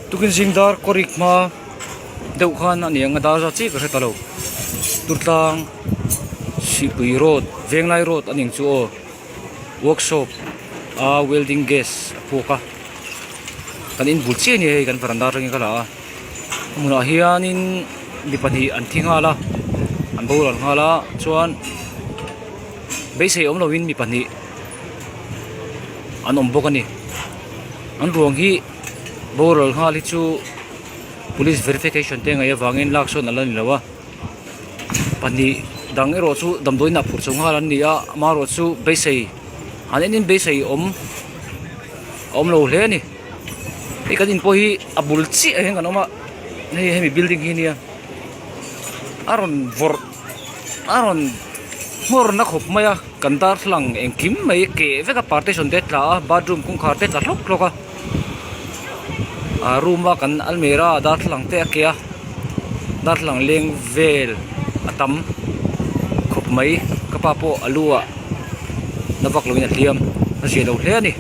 Tukin zing dar kawrik hma deuh khan a ni ang a dar zat chiah ka hre ta lo Durtlang Sihpui road Venglai road a ni ang chu aw workshop a welding gas a phuak a kan in bul chiah a ni hei kan varanda atangin ka la a a hmunah hianin mi pahnih an thi nghal a an boral nghal a chuan beisei awm lovin mi pahnih an awm bawk a ni an ruang hi boral nghal hi chu police verification te ngaih avangin lak sawn ala ni lo a pahnih dang erawh chu damdawi inah phurh chho nghal an ni a amaherawh chu beisei an en in beisei awm a awm lo hle a ni hei kan in pawh hi a bul chiah ah hian kan awm a hei hemi building hi nia a rawn vawrh a rawn nghawr na khawp mai a kan darthlalang engkim mai keh vek a partition te tla a bathroom kawngkhar te tla hlawk hlawk a ah room a kan almirah darthlalang te a keh a darthlalang leng vel a tam khawp mai ka pa pawh a lu ah na vak lovin a hliam a zia lo hle a ni.